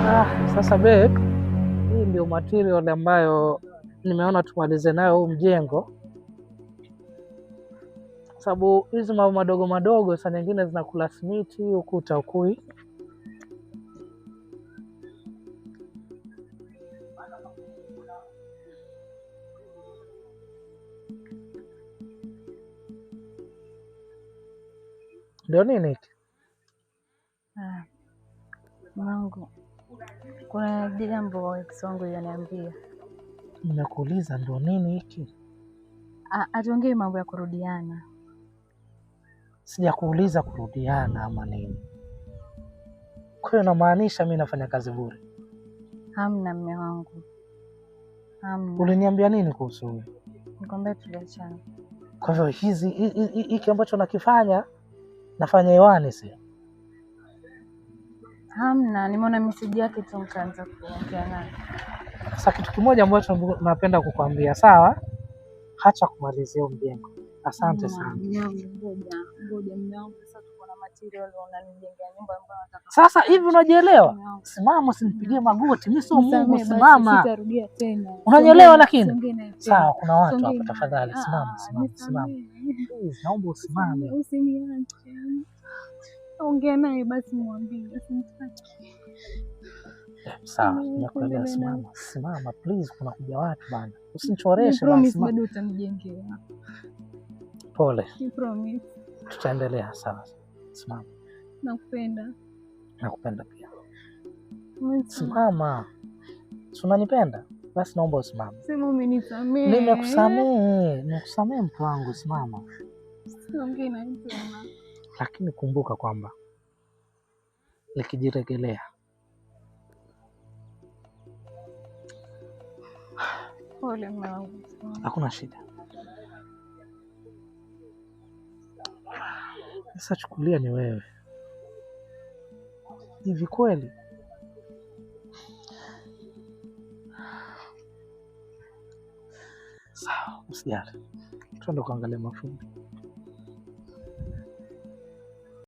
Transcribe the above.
Sasa babe, hii ndio material ambayo nimeona tumalize nayo huu mjengo, sababu hizi mambo madogo madogo saa nyingine zinakula simiti, ukuta ukui. Ndio nini hiki? Ah, Mungu, kuna jambo ex wangu yaniambia. Nimekuuliza ndio nini hiki? Atuongee mambo ya kurudiana. Sijakuuliza kurudiana ama nini. Kwa hiyo namaanisha mimi nafanya kazi bure? Hamna mme wangu, hamna. Uliniambia nini kuhusu huyu? Nikwambia tuliachana. Kwa hivyo hizi hiki ambacho nakifanya nafanya hewani, sio? Hamna, nimeona meseji yake tu nikaanza kuongea naye. Sasa kitu kimoja ambacho napenda kukwambia, sawa? Hacha kumalizia mjengo. Asante sana. Ngoja mume wangu, sasa tuko na material unanijengea nyumba ambayo nataka. Sasa hivi unajielewa? Simama, usinipigie magoti. Mimi sio Mungu, simama. Sitarudia tena. Unanielewa lakini? Sawa, kuna watu hapa, tafadhali simama, simama, simama. Please, naomba usimame. Usiniache. Ongea naye basi, mwambie usimtaki. Sawa, nimekuelewa. Simama, simama please, kuna kuja watu bana. Usinichoreshe bana, simama. Bado utanijengea. Pole. Promise. Tutaendelea, sawa. Simama. Nakupenda. Nakupenda pia. Simama. Si unanipenda? Basi naomba usimame. Sema umenisamehe. Nimekusamehe, nimekusamehe mtu wangu, simama. Siongee na tena. Lakini kumbuka kwamba nikijiregelea Pole mwanangu. Hakuna shida. Sasa chukulia ni wewe. Hivi kweli? Sawa, usijali. Twende kuangalia mafundi.